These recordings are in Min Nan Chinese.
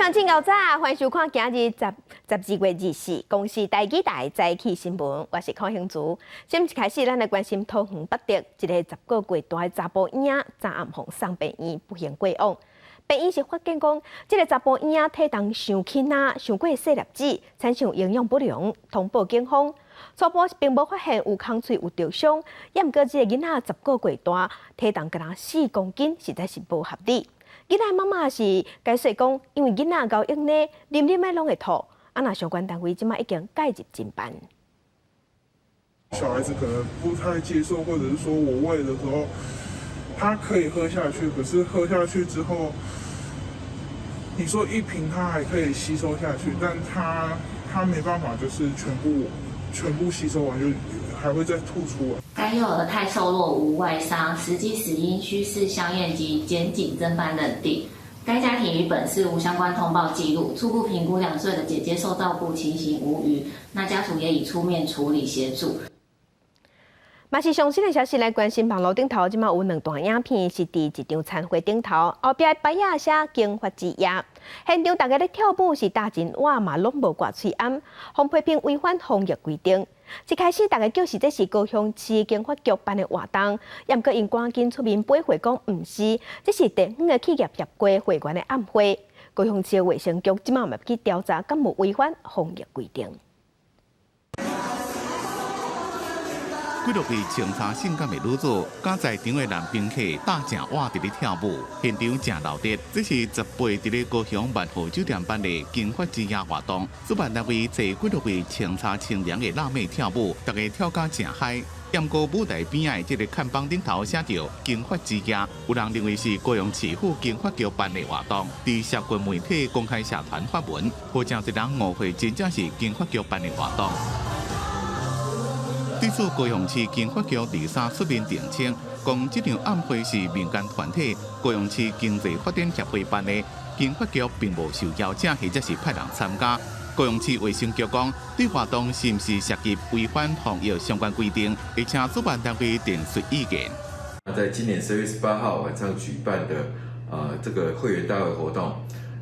人真𠢕早，歡迎收看今日12月24公視台語台早起新聞，我是柯興竹。先一開始，咱來關心桃園八德一个10個月大的查埔嬰，昨暗予送病院不幸過往。病院是發現講，這个查埔嬰體重傷輕啊，傷過細粒子，產生營養不良，通報警方。初步並無發現有空喙有著傷，也毋過這个囡仔10個月大，體重干焦4公斤，實在是無合理。囡仔媽媽是解釋講，因為囡仔𠢕用奶，啉啉的攏會吐，啊若相關單位這馬已經介入偵辦。小孩子可能不太接受，或者是說我餵的時候，他可以喝下去，可是喝下去之後，你說一瓶他還可以吸收下去，但他沒辦法，就是全部吸收完就還會再吐出來。該幼兒太瘦弱，無外傷，實際死因須視相驗及檢警偵辦認定。該家庭於本市無相關通報記錄，初步評估2歲的姐姐受照顧情形無虞，那家屬也已出面處理協助。嘛是上新的消息來關心，網路頂頭，這馬有兩段影片是佇一場餐會頂頭，後壁牌仔寫金髮之夜，現場大家咧跳舞是焦真碗嘛，攏無掛喙罨，予批評違反防疫規定。一開始大家叫是這是高雄市經發局辦的活動，也毋過𪜶趕緊出面駁回講毋是，這是地方的企業協會會員的暗會。高雄市衛生局這馬嘛去調查，敢有違反防疫規定。幾落位穿衫性感的女子，佮在場的男賓客焦食碗佇咧跳舞，現場誠鬧熱。這是18佇咧高雄萬豪酒店辦的金髮之夜活動，主辦單位揣幾落位穿衫清涼的辣妹跳舞，大家跳甲誠 high。毋過舞台邊仔的這个看板頂頭寫著金髮之夜，有人認為是高雄市府經發局辦的活動，佇社群媒體公開社團發文，予誠濟人誤會真正是經發局辦的活動。對此，高雄市經發局23出面澄清，講這場暗會是民間團體高雄市經濟發展協會辦的，經發局並無受邀請或者是派人參加。高雄市衛生局講，對活動是毋是涉及違反防疫相關規定，會請主辦單位陳述意見。在今年12月18號晚上舉辦的這個會員大會活動，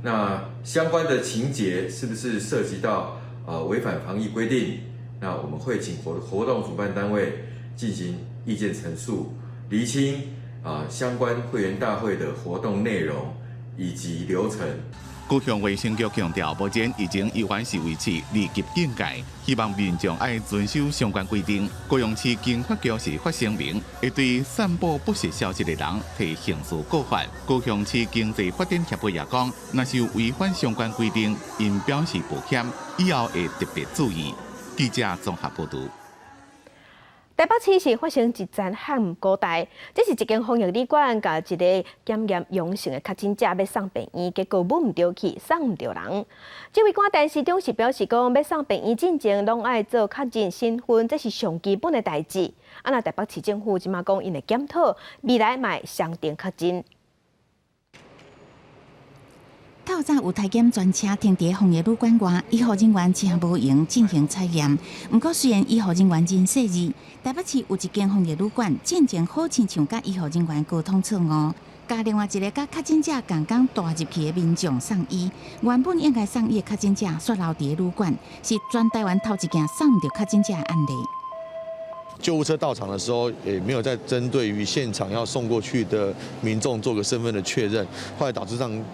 那相關的情節是不是涉及到違反防疫規定？那我們會請活動主辦單位進行意見陳述，釐清相關會員大會的活動內容以及流程。高雄衛生局強調，目前疫情依然是維持二級警戒，希望民眾愛遵守相關規定。高雄市經發局是發聲明，會對散布不實消息的人提刑事告發。高雄市經濟發展協會也講，若是有違反相關規定，𪜶表示抱歉，以後會特別注意。記者綜合報導。台北市是發生一件漢古代，這是一間防疫旅館，共一個檢驗陽性的確診者欲送病院，結果舞毋著去，送毋著人。指揮官陳時中是表示講，欲送病院進前，攏愛做確認身份，這是上基本的代誌。啊，若台北市政府這馬講，𪜶會檢討未來嘛會雙重確認。透早有體檢專車停佇防疫旅館外，醫護人員誠無閒進行採驗。毋過雖然醫護人員真細膩，台北市有一間防疫旅館，進前好親像佮醫護人員溝通錯誤，共另外一个佮確診者仝工帶入去的民眾送醫。原本應該送醫的確診者，煞留佇旅館，是全台灣頭一件送毋著確診者的案例。救護車到場的時候，也沒有在針對於現場要送過去的民眾做個身份的確認，後來導致上，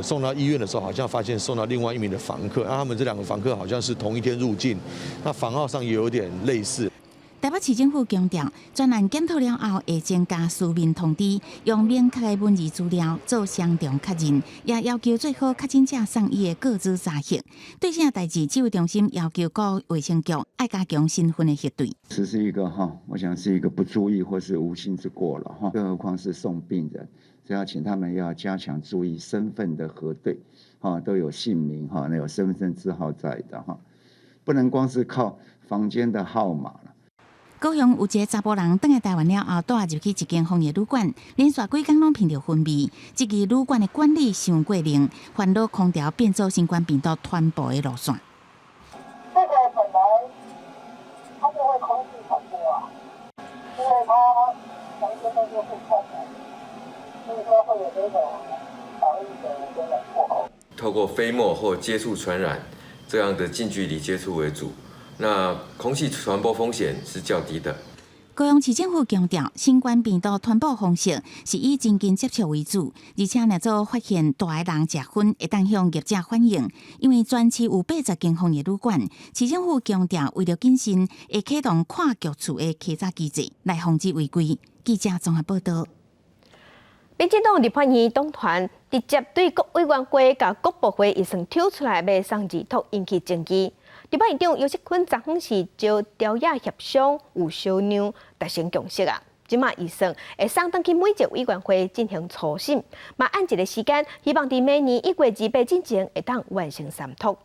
送到醫院的時候，好像發現送到另外一名的房客，那他們這兩個房客好像是同一天入境，那房號上也有點類似。台北市政府強調，專案檢討了後，會增加書面通知，用明確的文字資料做雙重確認，也要求做好確診者送醫的個資查核。對這代誌，指揮中心要求各衛生局愛加強身份的核對。這是一個哈，我想是一個不注意或是無心之過了哈，更何況是送病人。要請他們要加強注意身份的核對，哈，都有姓名哈，那有身份證字號在的哈，不能光是靠房間的號碼了。高雄有一个查埔人轉來台灣了後，蹛入去一間防疫旅館，連續幾工攏聞著薰味，這个旅館的管理傷過龍，煩惱空調變做新冠病毒傳播的路線。這個本來它就會空氣傳播啊，因為它房間內就互通的。透過飛沫或接觸傳染這樣的近距離接觸為主，那空氣傳播風險是較低的。高雄市政府強調，新冠病毒傳播方式是以親近接觸為主，而且若做發現蹛的人食薰，會當向業者反映。因為全市有80間防疫旅館，市政府強調，為著謹慎，會啟動跨局處的稽查機制來防止違規。記者綜合報道。民進黨立法院黨團直接對國委員會佮國部會預算抽出來欲送兒托引起爭議。立法院長游錫堃昨昏是召朝野協商有小量達成共識啊，這馬預算會送轉去每一個委員會進行初審，嘛按一個時間，希望佇明年1月28之前會當完成三讀。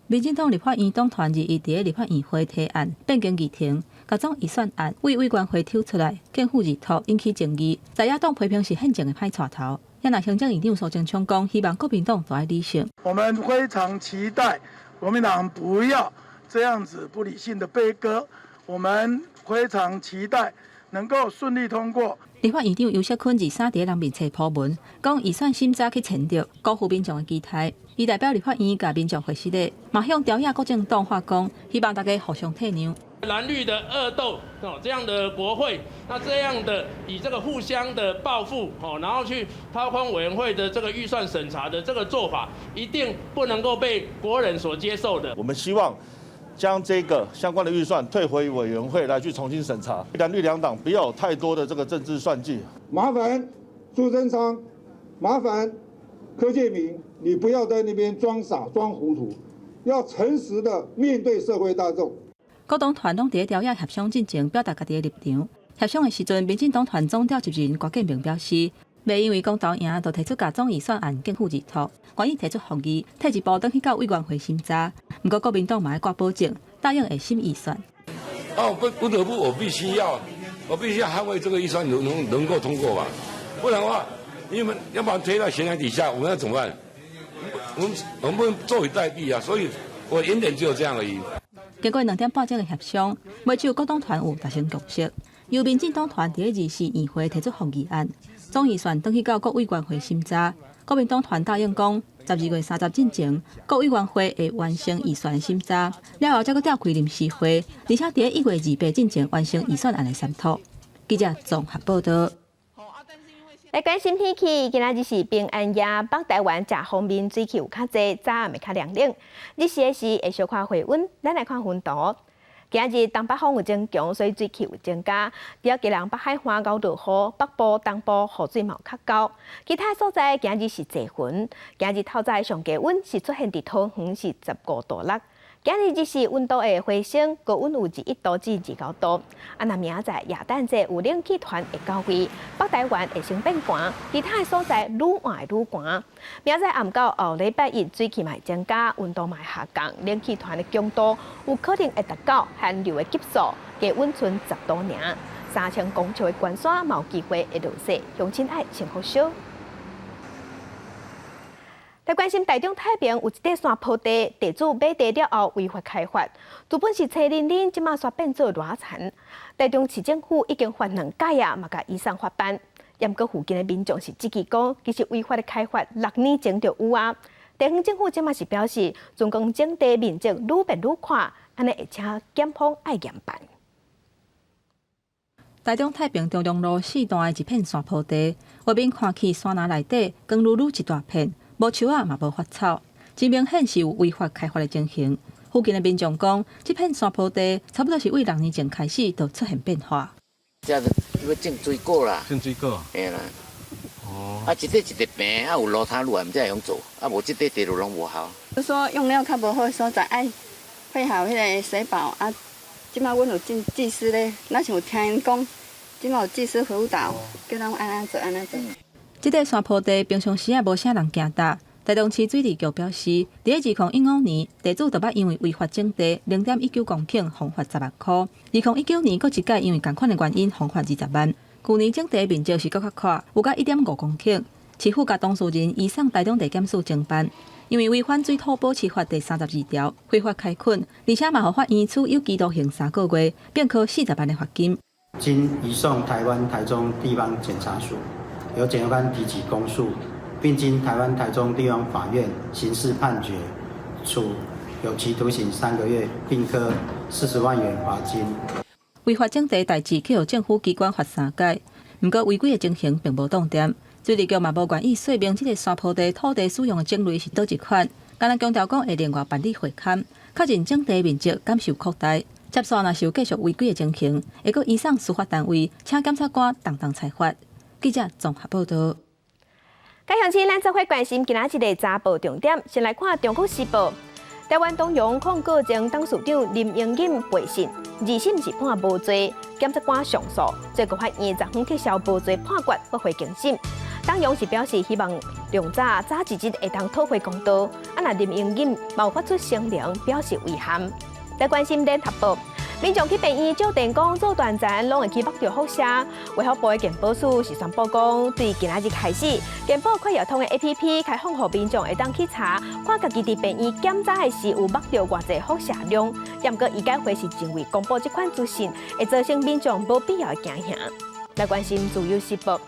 民進黨立法院黨團21佇立法院會提案變更議程，共總預算案對委員會抽出來，逕付兒托引起爭議。在野黨批評是憲政的歹帶頭。也若行政院長蘇貞昌講，希望國民黨都愛理性。我們非常期待國民黨不要這樣子不理性的杯葛，我們非常期待能夠順利通過。立法院長游錫堃23佇人面冊鋪文，講預算審查去遷就，辜負民眾的期待。伊代表立法院共民眾會失禮，嘛向朝野國政黨發講，希望大家互相體諒。藍綠的惡鬥哦，這樣的國會，那這樣的以這個互相的報復哦，然後去掏空委員會的這個預算審查的這個做法，一定不能夠被國人所接受的。我們希望將這個相關的預算退回委員會來去重新審查，藍綠兩黨不要有太多的這個政治算計。麻煩蘇貞昌，麻煩柯建銘，你不要在那邊裝傻裝糊塗，要誠實的面對社會大眾。各黨團攏佇朝野協商進前表達家己的立場。協商的時陣，民進黨團總召集人郭建明表示，袂因為公投贏就提出共總預算案逕付兒托，願意提出復議，退一步轉去到委員會審查。毋過國民黨嘛愛掛保證，答應會審預算。哦，不得不，我必須要捍衛這個預算能夠通過吧，不然的話，你們要把推到懸崖底下，我們要怎麼辦？我們不能坐以待斃啊！所以我原點只有這樣而已。經過2點半鐘的協商，尾手各黨團有達成共識，由民進黨團佇24院會提出復議案，總預算轉去到國委員會審查。國民黨團答應講，12月30進前，國委員會會完成預算的審查，了後才閣召開臨時會，而且佇1月28進前完成預算案的三讀。記者綜合報道。來關心天氣，今仔日是平安夜，北台灣食方面水氣有較濟，早暗會較涼冷。日時的時會小可回溫，咱來看溫度。今仔日東北風有增強，所以水氣有增加。佇基隆北海岸𠢕落雨，北部、東部雨水嘛有較厚。其他所在今日是濟雲。今日透早上低溫是出現佇桃園是15度6。今日日時溫度會回升，高溫有21度至29度。啊，若明仔載耶誕節有冷氣團會到位，北台灣會先變寒，其他的所在愈晚會愈寒。明仔載暗到後禮拜一，水氣嘛會增加，溫度嘛會下降，冷氣團的強度有可能會達到寒流的級數，低溫賰10度爾。3000公尺的懸山嘛有機會會落雪，鄉親愛穿好少。來關心台中太平有一塊山坡地，地主買地了後違法開發，原本是青林林，這馬煞變做賴田。台中市政府已經罰兩擺啊，嘛共移送法辦。毋過附近的民眾是質疑講，其實違法的開發6年前就有啊。地方政府這馬是表示，全港徵地面積愈變愈闊，按呢會請檢方愛嚴辦。台中太平中龍路4段的一片山坡地，外面看去山林內底光漉漉一大片。無樹仔嘛無發草，真明顯是有違法開發的情形。附近的民眾講，這片山坡地差不多是對6年前開始就出現變化。這欲種水果啦，種水果，嘿啦。哦。啊，一塊一塊平，啊有路跤路啊，毋才會用做，啊無這塊地路攏無效。就說用料較無好的所在，愛配合彼个水保啊。這馬阮有進技師咧，若是有聽𪜶講，這馬有技師輔導，叫咱按怎做按怎做。這塊山坡地平常時也無啥人行踏。台中市水利局表示，佇2015年，地主就捌因為違法徵地0.19公頃，予罰10萬箍。2019年，閣一擺因為仝款的原因，予罰20萬。舊年徵地面積是閣較闊，有甲1.5公頃。市府共當事人移送台中地檢署偵辦，因為違反水土保持法第32條，非法開墾，而且嘛予法院處有期徒刑3個月，並科40萬的罰金。經移送臺灣台中地方檢察署。由檢察官提起公訴，並經台灣台中地方法院刑事判決，處有期徒刑3個月，並科40萬元罰金。違法徵地代誌去予政府機關罰三屆，毋過違規的情形並無擋斷。水利局嘛無願意說明這个山坡地土地使用的種類是佗一款，干焦強調講會另外辦理會勘，確認徵地面積敢是有擴大。接續若是有繼續違規的情形，會閣移送司法單位，請檢察官當當裁罰。記者綜合報道。各位鄉親，咱做伙關心今仔日的早報重點，先來看《中國時報》。台灣東洋控股前董事長林榮錦陪審，二審是判無罪，檢察官上訴，最高法院昨昏撤銷無罪判決，駁回更審。東洋是表示希望量早早一日會當討回公道。啊，若林榮錦嘛有發出聲明表示遺憾。來關心聯合報，民眾去病院照電工做斷層，攏會去目著輻射。衛福部的健保署是宣布講，對今仔日開始，健保快易通的 APP 開放予民眾會當去查，看家己佇病院檢查的時有目著偌濟輻射量。毋過醫改會是認為公布這款資訊會造成民眾無必要的驚嚇。來關心自由時報，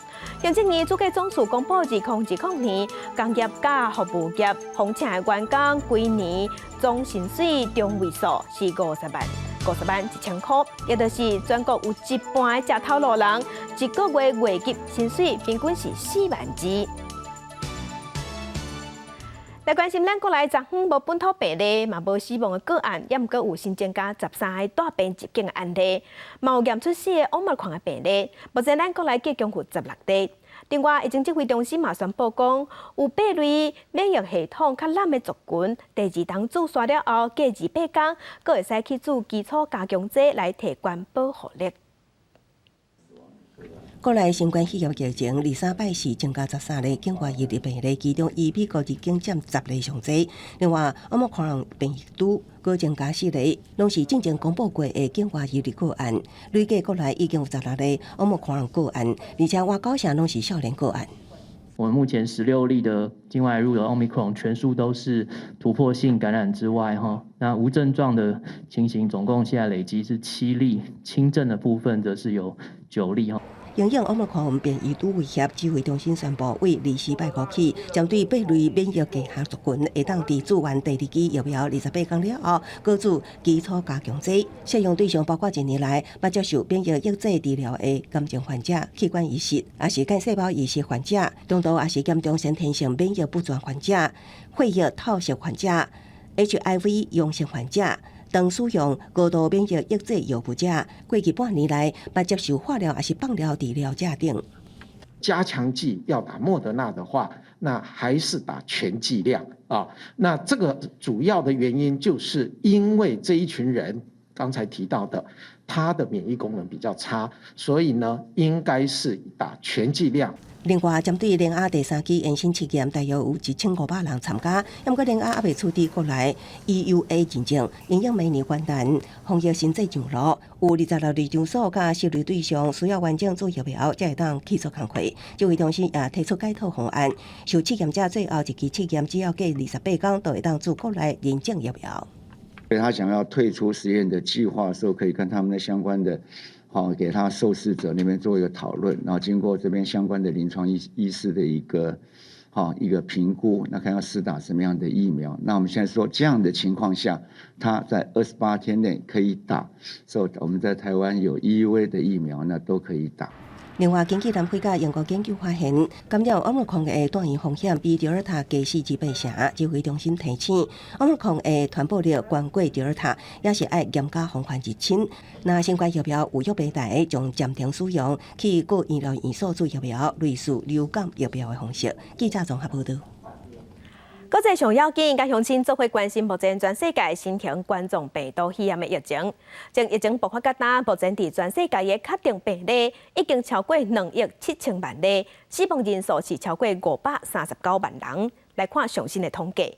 行政院主計總處公布2020年工業佮服務業訪請的員工，規年總薪水中位數是50萬、50萬1000箍，也就是全國有一半的食頭路人，一個月月入薪水平均是4萬二。來關心咱國內昨昏無本土病例，嘛無死亡的個案，也毋過有新增加13个帶病入境的案例，嘛有驗出四个 Omicron 的病例。目前咱國內計共有16例。另外，疫情指揮中心嘛宣布講，有八類免疫系統較濫的族群，第二針注射了後，隔28天，閣會使去注基礎加強劑來提懸保護力。國內新冠肺炎疫情23拜四增加13例境外移入病例，其中以美國入境佔10例上濟。另外，Omicron 變異株閣增加四例，攏是進前公布過的境外移入個案。累計國內已經有16例 Omicron 個案，而且外九成攏是少年個案。我們目前16例的境外入的 Omicron 全數都是突破性感染之外，哈，那無症狀的情形總共現在累積是7例，輕症的部分則是有9例，哈。因應 Omicron 變異株威脅，指揮中心宣布，為24拜五起，針對八類免疫低下族群，會當佇注完第二劑疫苗28天了後，閣注基礎加強劑。適用對象包括一年內捌接受免疫抑制治療的癌症患者、器官移植，抑是幹細胞移植患者、中度抑是嚴重先天性免疫不全患者、血液透析患者、HIV 陽性患者。當使用高度免疫抑制藥物者，過去半年內捌接受化療抑是放療治療者等。加強劑要打莫德納的話，那還是打全劑量啊。那這個主要的原因就是因為這一群人剛才提到的，他的免疫功能比較差，所以呢，應該是打全劑量。另外，針對聯亞第三期延伸試驗，大約有1500人參加。毋過聯亞猶未取得國內 EUA 認證，因應明年元旦防疫新制上路，有26類場所佮適類對象需要完整注疫苗，才會當去做工課。指揮中心也提出改套方案，受試驗者最後一期試驗只要過28天，就會當注國內認證疫苗。所以他想要退出實驗的計劃的時候，可以跟他們的相關的。好，給他受試者那邊做一個討論，然後經過這邊相關的臨床醫師的一個評估，那看要施打什麼樣的疫苗。那我們現在說這樣的情況下，他在28天內可以打，所以我們在台灣有 EUA 的疫苗，那都可以打。另外，根據南非佮英國研究發現，感染 Omicron 的帶陽風險比德爾塔低四至八成。指揮中心提醒，Omicron 的傳播力懸過德爾塔，也是愛嚴加防範入侵。若新冠疫苗有約平台，將暫停使用，去各醫療院所注疫苗，類似流感疫苗的方式。記者綜合報道。國際上要緊，佮鄉親做伙關心目前全世界新型冠狀病毒肺炎的疫情。從疫情爆發到今，目前佇全世界的確定病例已經超過2億7千萬例，死亡人數是超過539萬人。來看上新的統計，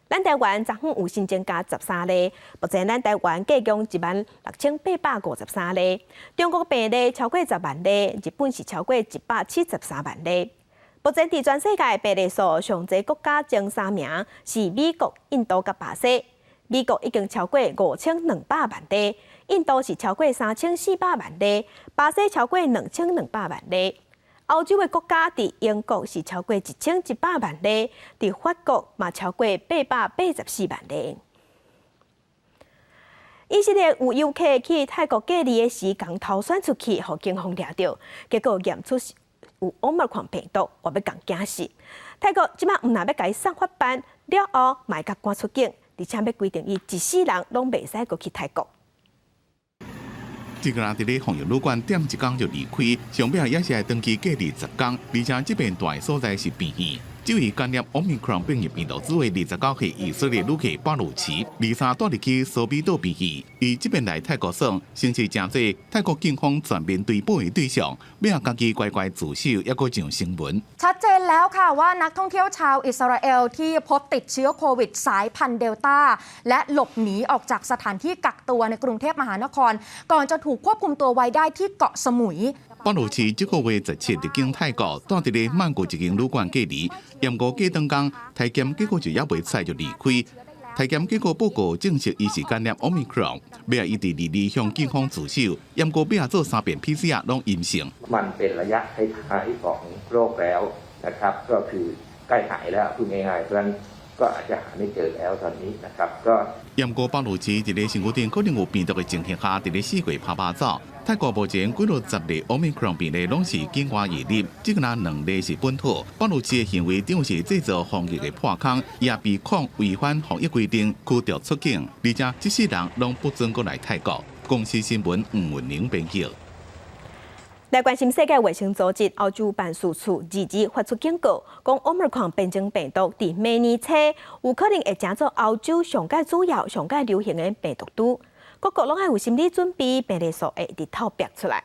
咱台灣昨昏有新增加13例，目前咱台灣計共16,853例。中國病例超過10萬例，日本是超過173萬例。目前佇全世界病例數上濟國家前三名是美國、印度佮巴西。美國已經超過5200萬例，印度是超過3400萬例，巴西超過2200萬例。歐洲的國家佇英國是超過1100萬例，佇法國嘛超過884萬例。以色列有遊客去泰國隔離的時，共偷竄出去，予警方掠著，結果驗出有奧密克戎病毒，話欲共驚死。泰國這擺毋但欲共伊送法辦，了後嘛會共趕出境，而且欲規定伊一世人攏袂使閣去泰國。這个人佇咧防疫旅館踮一工就離開，上尾也是愛轉去隔離10工，而且這邊蹛的所在是病院。這位感染奧密克戎變異病毒株的29歲以色列旅客巴魯奇，23蹛入去蘇比島病院，伊這擺來泰國耍，先是成做泰國警方全面追捕的對象，尾仔家己乖乖自首，猶閣上新聞。 ชัดเจนแล้วค่ะว่านักท่องเที่ยวชาวอิสราเอลที่พบติดเชื้อโควิดสายพันธุ์เดลต้าและหลบหนีออกจากสถานที่กักตัวในกรุงเทพมหานคร ก่อนจะถูกควบคุมตัวไว้ได้ที่เกาะสมุย 巴魯奇這個月17入境泰國，蹛佇咧曼谷一間旅館隔離，毋過過兩工，體檢結果就猶未出來就離開。體檢結果報告證實伊是感染奧密克戎，尾仔伊佇22向警方自首，毋過尾仔做三遍 PCR 攏陰性。 มันเป็นระยะท้ายๆของโรคแล้วนะครับ ก็คือใกล้หายแล้วพูดง่ายๆเพราะฉะนั้นก็อาจจะหาไม่เจอแล้วตอนนี้นะครับก็ 毋過巴魯奇佇咧身軀頂可能有病毒的情形下，佇咧四界趴趴走。泰國目前幾落10例奧密克戎病例攏是境外移入，這个若兩例是本土。巴魯奇的行為等於是製造防疫的破空，也被控違反防疫規定，驅逐出境，而且這世人攏不准閣來泰國。公視新聞吳文玲編輯。來關心世界衛生組織歐洲辦事處22發出警告，講奧密克戎變種病毒佇明年初有可能會成做歐洲上蓋主要、上蓋流行的病毒株。各國攏愛有心理準備，病例數會直透爆出來。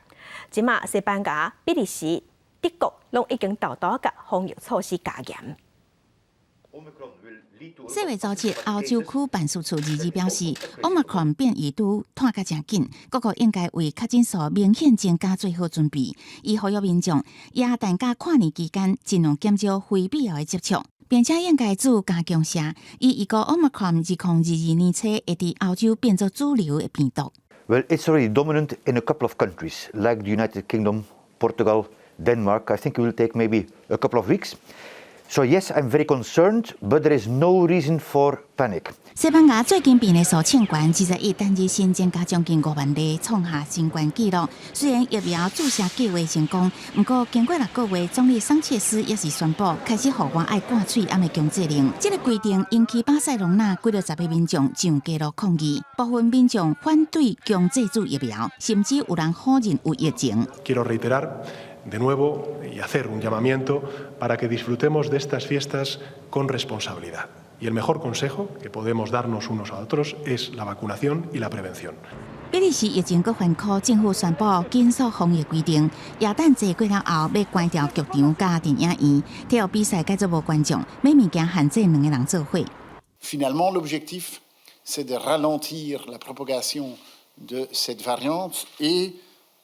這馬西班牙、比利時、德國攏已經沓沓共防疫措施加嚴。世衛組織歐洲區辦事處22表示，奧密克戎變異株湠甲誠緊，各國應該為確診數明顯增加做好準備。伊呼籲民眾，耶誕佮跨年期間盡量減少非必要的接觸，並且應該注加強射。伊預估奧密克戎2022年初會佇歐洲變做主流的病毒。 Well, it's already dominant in a couple of countries, like the United Kingdom, Portugal, Denmark. I think it will take maybe a couple of weeks. So yes, I'm very concerned, but there is no reason for panic. 西班牙最近病例數衝懸，21單日新增加將近5萬例，創下新懸紀錄。雖然疫苗注射計劃成功，毋過經過6個月，總理桑切斯也是宣布開始戶外愛掛喙罨的強制令。這个規定引起巴塞隆納幾落十个民眾上街路抗議，部分民眾反對強制注疫苗，甚至有人否認有疫情。 Quiero reiterar de nuevo y hacer un llamamiento para que disfrutemos de estas fiestas con responsabilidad. Y el mejor consejo que podemos darnos unos a otros es la vacunación y la prevención. 比利時疫情閣反覆，政府宣布緊縮防疫規定。耶誕節過了後，欲關掉劇場佮電影院，體育比賽改做無觀眾，買物件限制兩个人做伙。 Finalement, l'objectif, c'est de ralentir la propagation de cette variante et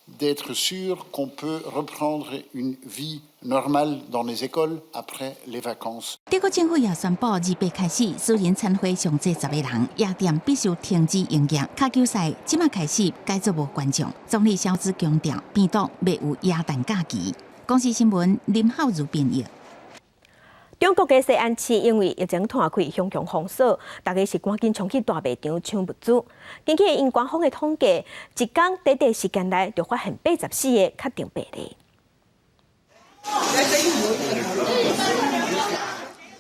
d'être sûr qu'on peut reprendre une vie normale dans les écoles après les vacances. 德國政府也宣布，28開始，私人餐會上濟10個人，夜店必須停止營業。跤球賽這馬開始改做無觀眾。總理蕭茲強調，病毒袂有耶誕假期。公視新聞林浩如編譯。中國的西安市因為疫情湠開，雄強封鎖，大家是趕緊衝去大賣場搶物資。根據𪜶官方的統計，一工短短時間內就發現84個確診病例。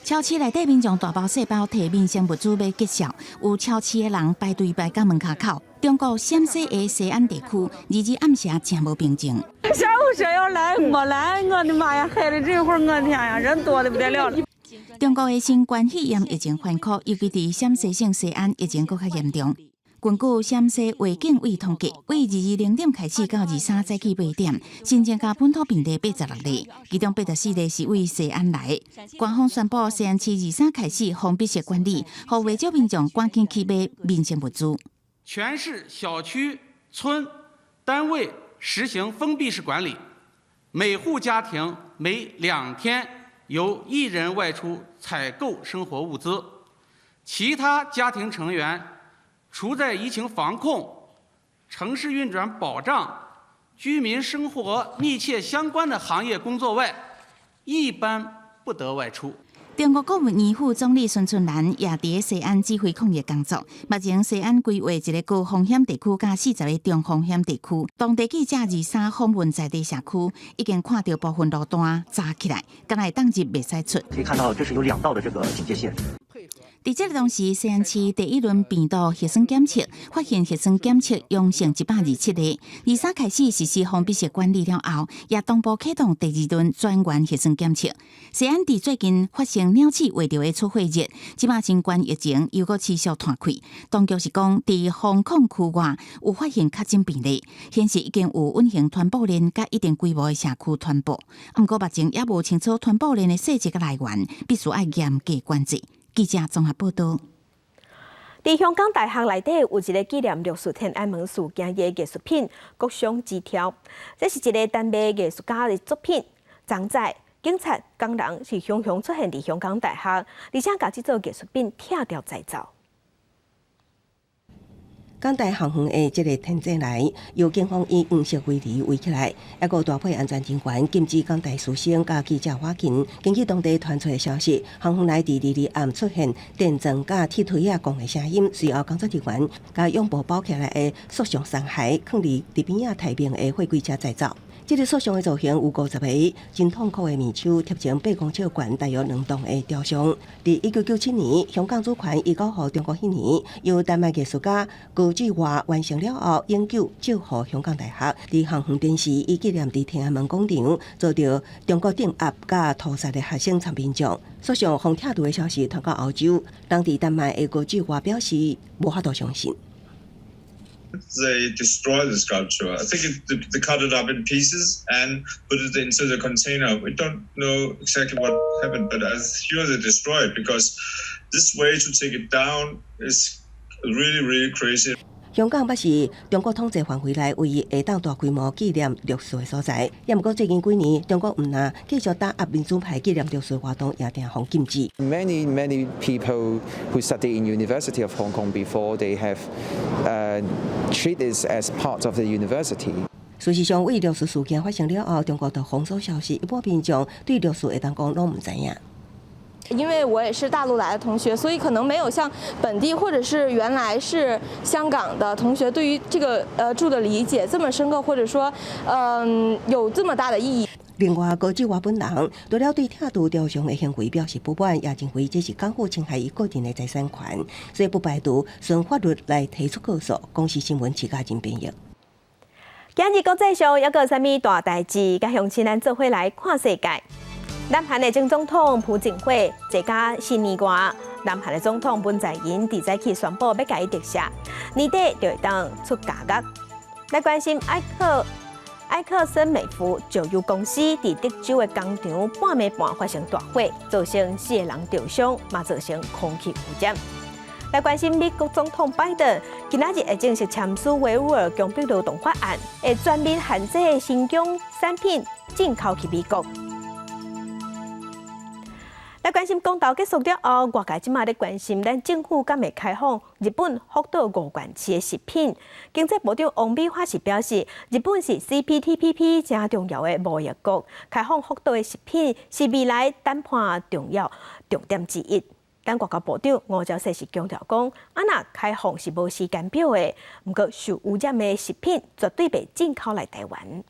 超市內底民眾大包細包提民生物資欲結數，有超市的人排隊排到門跤口。中國陝西的西安地區，22暗時誠無平靜。下午說要來，沒來，我的媽呀，害得這會兒我天呀，人多得不得了了。中國的新冠肺炎疫情反覆，尤其佇陝西省西安疫情閣較嚴重。根據陝西衛健委統計，對22零點開始到23早起8點，新增加本土病例86例，其中84例是對西安來的。官方宣布，西安市23開始封閉式管理，予袂少民眾趕緊去買民生物資。全市小區、村、單位實行封閉式管理，每戶家庭每2天由一人外出採購生活物資，其他家庭成員除在疫情防控、城市運轉保障、居民生活密切相關的行業工作外，一般不得外出。中國國務院副總理孫春蘭也佇西安指揮抗疫工作。目前西安規劃一個高風險地區，佮40個中風險地區。當地記者23訪問在地社區，已經看著部分路段閘起來，敢若會當入袂使出。可以看到，這是有兩道的這個警戒線。佇這個同時，西安市第一輪病毒核酸檢測發現核酸檢測陽性127個，23開始實施封閉式管理了後，也同步啟動第二輪全員核酸檢測。西安佇最近發生鳥鼠畫著的出血熱，這擺新冠疫情又閣持續湠開。當局是講，佇封控區外有發現確診病例，顯示已經有隱形傳播鏈佮一定規模的社區傳播。毋過目前猶無清楚傳播鏈的細節佮來源，必須愛嚴格管制。記者綜合報導。佇香港大學內底有一个紀念六四天安門事件的藝術品《國殤之柱》，這是一个丹麥藝術家的作品。昨早警察工人是雄雄出現佇香港大學，而且共這座藝術品拆掉載走。港大校園的這个天井內，由警方以黃色圍籬圍起來，猶閣大批安全人員禁止港大師生佮記者倚近。根據當地傳出的消息，校園內佇22暗出現電鑽佮鐵錘仔摃的聲音，隨後工作人員共用布包起來的塑像殘骸，囥佇佇邊仔待命的貨櫃車載走。這个塑像的造型有50個真痛苦的面鬚，貼前8公尺懸，大約兩棟的雕像。佇1997年，香港主權移交予中國彼年，由丹麥藝術家高志華完成了後，永久借予香港大學。佇校園電視以紀念佇天安門廣場遭著中國鎮壓佮屠殺的學生參兵將。塑像予拆除的消息傳到歐洲，當地丹麥的高志華表示無法度相信。 They destroy the sculpture. I think they cut it up in pieces and put it into the container. We don't know exactly what happened, but I'm sure they destroy it because this way to take it down is really, really crazy. 香港捌是中國統治範圍內唯一會當大規模紀念六四的所在。也毋過最近幾年，中國毋但繼續打壓民主派紀念六四活動，也定予禁止。 Many, many people who study in University of Hong Kong before, they have treat this as part of the university. 事實上，對六四事件發生了後，中國就封鎖消息，一般民眾對六四會當講攏毋知影。因為我也是大陸來的同學，所以可能沒有像本地或者是原來是香港的同學對於這個柱的理解這麼深刻，或者說有這麼大的意義。另外，高志華本人除了對拆除雕像的行為表示不滿，也認為這是港府侵害伊個人的財產權，所以不排除循法律來提出告訴。公視新聞徐家仁編譯。今日國際上猶閣有啥物大代誌？佮鄉親咱做伙來看世界。南韓的前總統朴槿惠坐監四年外，南韓的總統文在寅佇早起宣布欲共伊特赦，年底就會當出監獄。來關心埃克森美孚石油公司佇德州的工廠半暝半發生大火，造成四個人著傷，嘛造成空氣污染。來關心美國總統拜登今仔日會正式簽署維吾爾強迫勞動法案，會全面限制新疆產品進口去美國。來關心公投結束了後，外界這馬咧關心咱政府敢會開放日本福島五縣市的食品。經濟部長王美花是表示，日本是 CPTPP 誠重要的貿易國，開放福島的食品是未來談判重要重點之一。但外交部長吳釗燮是強調講，啊若開放是無時間表的，毋過受污染的食品絕對袂進口來台灣。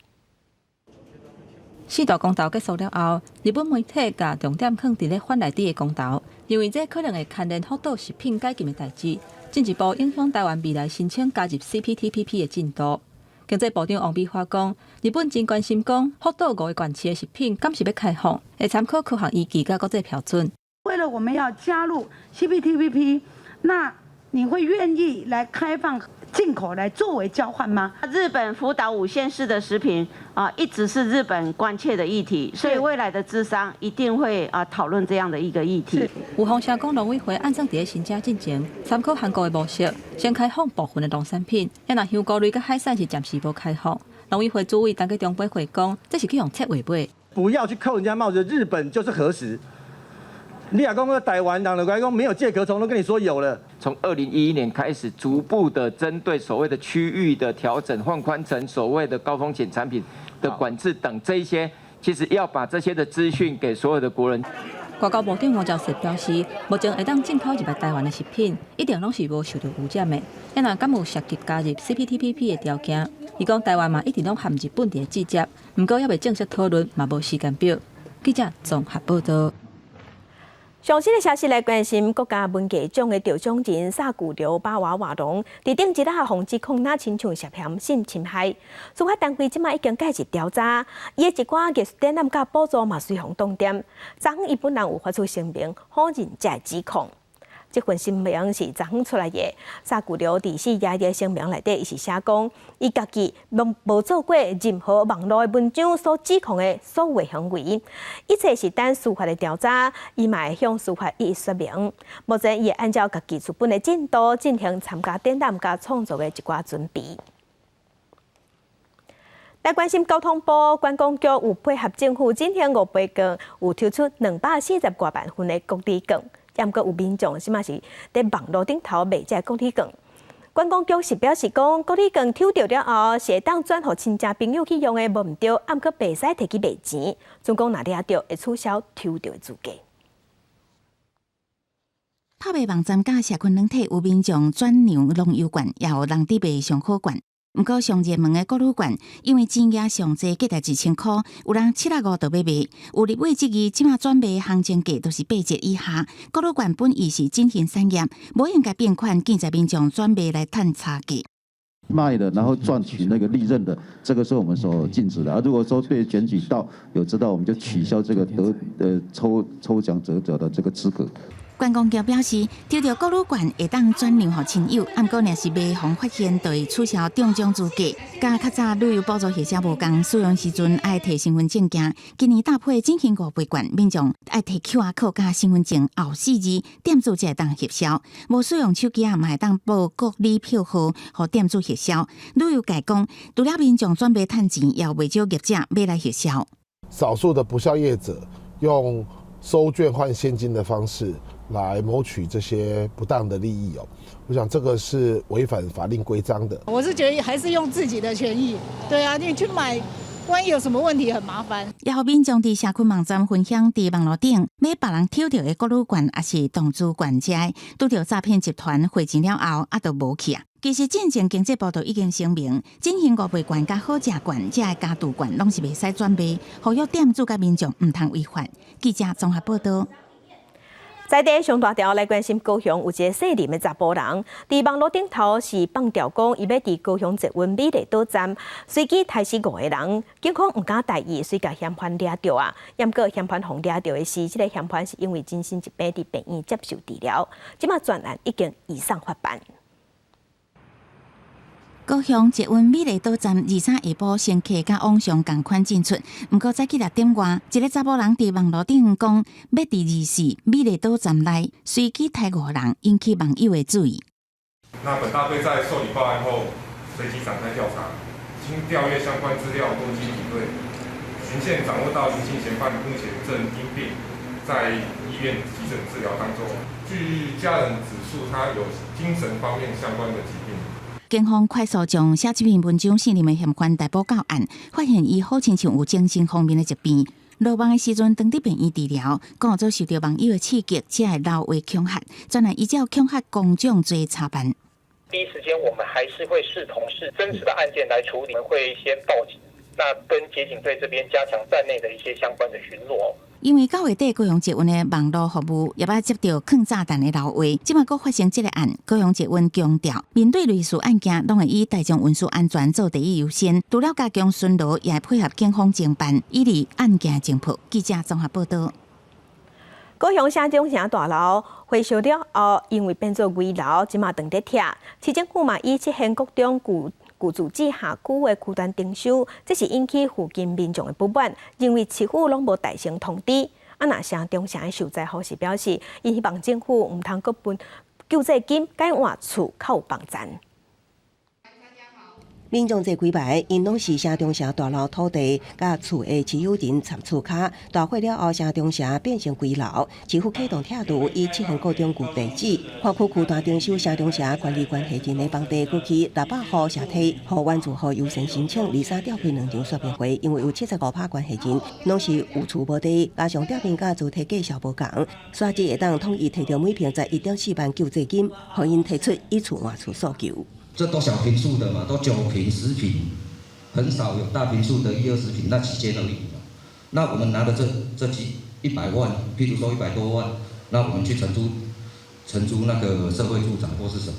四大公投結束了後，日本媒體共重點放佇咧藩內底的公投，認為這可能會牽連福島食品解禁的代誌，進一步影響台灣未來申請加入 CPTPP 的進度。經濟部長王美花講，日本真關心講福島五个縣市的食品敢是欲開放，會參考科學依據佮國際標準。為了我們要加入 CPTPP，那你會願意來開放進口來作為交換嗎？日本福島五縣市的食品啊，一直是日本關切的議題，所以未來的諮商一定會啊討論這樣的一個議題。有風聲講，農委會按怎佇咧申請進前，參考韓國的模式，先開放部分的農產品，啊若香菇類佮海產是暫時無開放。農委會主委陳吉仲回講，這是去予切畫尾。不要去扣人家帽子，日本就是核食。你若講台灣人就講沒有介殼蟲，都跟你說有了。從2011年開始，逐步的針對所謂的區域的調整、放寬成所謂的高風險產品的管制等這一些，其實要把這些的資訊給所有的國人。外交部長黃昭碩表示，目前會當進口入來台灣的食品，一定攏是無受著污染的。啊若敢有涉及加入 CPTPP 的條件？伊講台灣嘛一直攏和日本佇咧對接，毋過猶未正式討論，嘛無時間表。記者綜合報道。上新的消息來關心國家文藝獎的得獎人薩古劉巴瓦瓦隆，佇頂一日予指控若親像涉嫌性侵害，司法單位這馬已經介入調查，伊的一寡藝術展覽佮補助嘛隨予凍定。昨昏伊本人有發出聲明否認這个指控。這份聲明是昨昏出來的，薩古劉佇4月的聲明內底，伊是寫講，伊家己攏無做過任何網路的文章所指控的所有行為，一切是等司法的調查，伊嘛會向司法一一說明。目前伊會按照家己出版的進度進行參加展覽佮創作的一寡準備。來關心交通部觀光局有配合政府進行五倍券，有抽出240外萬份的國旅券。毋過有民眾這馬是佇網路頂頭賣這個國旅券。觀光局是表示講，國旅券抽著了後，是會當轉予親戚朋友去用的，無毋對，毋過袂使提去賣錢。總講若掠著會取消抽著的資格。拍賣網站佮社群軟體有民眾轉讓農遊券，也有人佇賣上好券。毋過上熱門的國旅券，因為錢額上濟，價值1000箍，有人75就欲賣。有立委質疑，這馬轉賣行情價都是8折以下。國旅券本意是振興產業，無應該變款，建議民眾轉賣來趁差價。賣的，然後賺取那個利潤的，這個是我們所禁止的。啊，如果說被檢舉到有知道，我們就取消這個得抽獎者的這個資格。觀光局表示，抽著國旅券會當轉讓予親友，毋過若是賣予人發現，就會取消中獎資格。佮較早旅遊補助或者無仝，使用時陣愛提身份證件。今年搭配振興五倍券，民眾愛提 QR code 佮身份證後四字，店主才會當核銷。無使用手機仔，嘛會當報國旅票號，予店主核銷。旅遊界講，除了民眾轉賣趁錢，也有袂少業者欲來核銷。少數的不肖業者用收券換現金的方式來謀取這些不當的利益哦，我想這個是違反法令規章的。我是覺得還是用自己的權益，對啊，你去買，萬一有什麼問題很麻煩。也予民眾佇社群網站分享，佇網路頂買別人抽著的國旅券，抑是動資券遮，拄著詐騙集團匯錢了後，啊就無去啊。其實進前經濟部就已經聲明，振興五倍券佮好食券，這个加注券攏是袂使轉賣，呼籲店主佮民眾毋通違法。記者綜合報道。在地上大條來關心高雄有一个姓林的查埔人，佇網路頂頭是放調講，伊欲佇高雄捷運美麗島站隨機刣死五個人，警方毋敢大意，遂共嫌犯掠著啊。毋過嫌犯予掠著的時，這个嫌犯是因為精神疾病佇病院接受治療，這馬全案已經移送法辦。高雄捷運美麗島站23下晡乘客佮往常仝款進出，毋過早起6點外，一个查埔人佇網路頂講，欲佇24美麗島站內隨機刣五人，引起網友的注意。那本大隊在受理報案後，隨即展開調查，經調閱相關資料，多經比對，循線掌握到林姓嫌犯目前正因病在醫院急診治療當中。據家人指述，他有精神方面相關的疾病。警方快速將寫這篇文章姓林的嫌犯逮捕到案，發現伊好親像有精神方面的疾病。落網的時陣，當佇病院治療，講做受著網友的刺激，才會撂話恐嚇。全案依照恐嚇公眾罪查辦。第一時間，我們還是會視同是真實的案件來處理，我們會先報警，那跟捷警隊這邊加強站內的一些相關的巡邏。因為9月底高雄捷運的網路服務也捌接著囥炸彈的鬧話，這馬閣發生這个案，高雄捷運強調，面對類似案件，攏會以大眾運輸安全做第一優先，除了加強巡邏，也會配合警方偵辦，以利案件偵破。記者綜合報道。高雄城中城大樓火燒了後，因為變做危樓，這馬斷佇拆。市政府嘛以七賢國中舊住址下區的區段徵收，這是引起附近民眾的不滿，認為市府攏無代先通知。啊，若城中城的受災戶是表示，𪜶希望政府毋通閣分救濟金，改換厝較有幫贊。民眾這幾擺，𪜶攏是城中城大樓土地佮厝的持有人參厝跤，大火了後，城中城變成危樓，市府啟動拆除，以七賢國中舊地址，跨區區段徵收城中城管理關係人的房地，過去600戶社體，予原住戶優先申請。23召開兩場說明會，因為有75%關係人攏是有厝無地，加上店面佮主體價數無仝，所以會當統一提著每坪11.4萬救濟金，予𪜶提出以厝換厝訴求。這都小坪數的嘛，都9坪、10坪，很少有大坪數的一二十坪那幾間而已嘛。那我們拿的這幾100萬，譬如說100多萬，那我們去承租那個社會住宅或是什麼，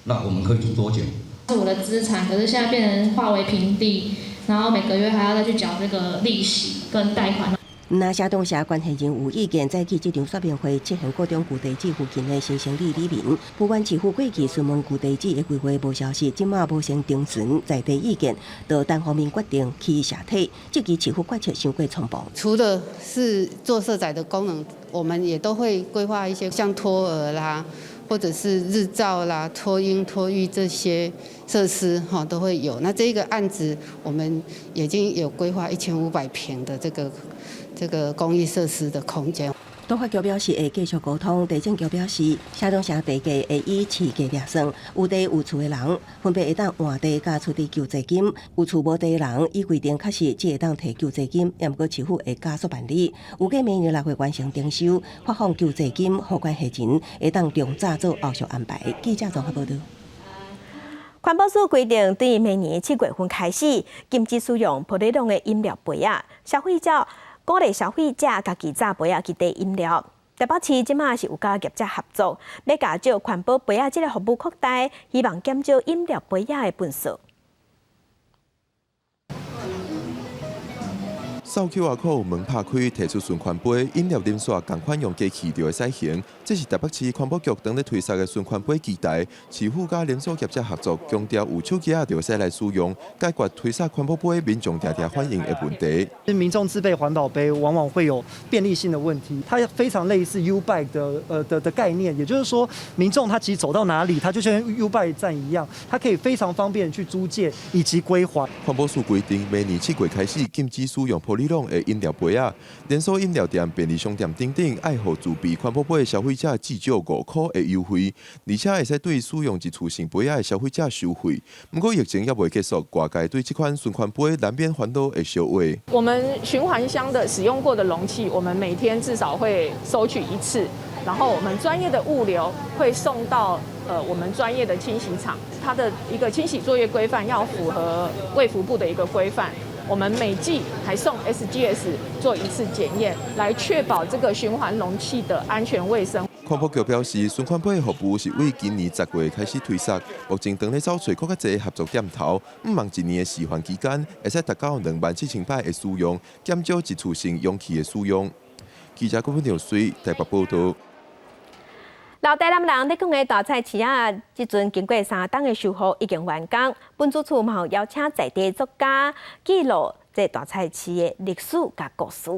那我們可以住多久？是我的資產，可是現在變成化為平地，然後每個月還要再去繳這個利息跟貸款。若城中城關係人有意見，早起這場說明會，七賢國中舊地址附近的新生里里民，不管市府過去詢問舊地址的規劃無消息，這馬無先徵詢在地意見，就單方面決定去社體，這支市府決策傷過衝動。除了是做社宅的功能，我們也都會規劃一些像托兒啦，或者是日照啦、托嬰、托育這些設施，哈都會有。那這個案子，我們已經有規劃1500坪的這個公益設施的空間。都發局表示會繼續溝通，地政局表示，城中城地價會以市價來算，有地有厝的人分別會當換地佮出地救濟金，有厝無地的人依規定確實只會當提救濟金，也毋過市府會加速辦理，預計明年6月完成徵收，發放救濟金，予關係人會當量早做後續安排。記者綜合報道。環保署規定，對明年7月份開始，禁止使用玻璃籠的飲料杯仔，消費者鼓勵消費者家己紮杯仔去提飲料。台北市這馬是有佮業者合作，欲共這環保杯仔這個服務擴大，希望減少飲料杯仔的糞埽。掃 QR code 門拍開，提出循環杯，飲料啉煞仝款用機器就會使還。這是台北市環保局當咧推捒的循環杯機台，市府佮連鎖業者合作，強調有手機仔就會使來使用，解決推捒環保杯民眾定定反映的問題。民眾自備環保杯，往往會有便利性的問題。它非常類似 YouBike 的概念，也就是說，民眾他其實走到哪裡，他就像 YouBike 站一樣，他可以非常方便去租借以及歸還。環保署規定，明年7月開始禁止使用玻璃籠的飲料杯仔，連鎖飲料店、便利商店等等，愛予自備環保杯的消費者至少5箍的優惠，而且會使對使用一次性杯仔的消費者收費。毋過疫情猶未結束，外界對這款循環杯難免煩惱會燒話。我們循環箱的使用過的容器，我們每天至少會收取一次，然後我們專業的物流會送到我們專業的清洗廠，它的一個清洗作業規範要符合衛福部的一個規範。我們每季還送 SGS 做一次檢驗，來確保這個循環容器的安全衛生。環保局表示，循環杯的服務是為今年10月開始推捒，目前正咧走揣閣較濟合作店頭，向望一年的示範期間，會使達到27,000擺的使用，減少一次性容器的使用。記者郭文水台北報道。老台南人咧講的大菜市仔，這陣經過3冬的修復已經完工。文資處嘛有邀請在地作家記錄這大菜市的歷史佮故事。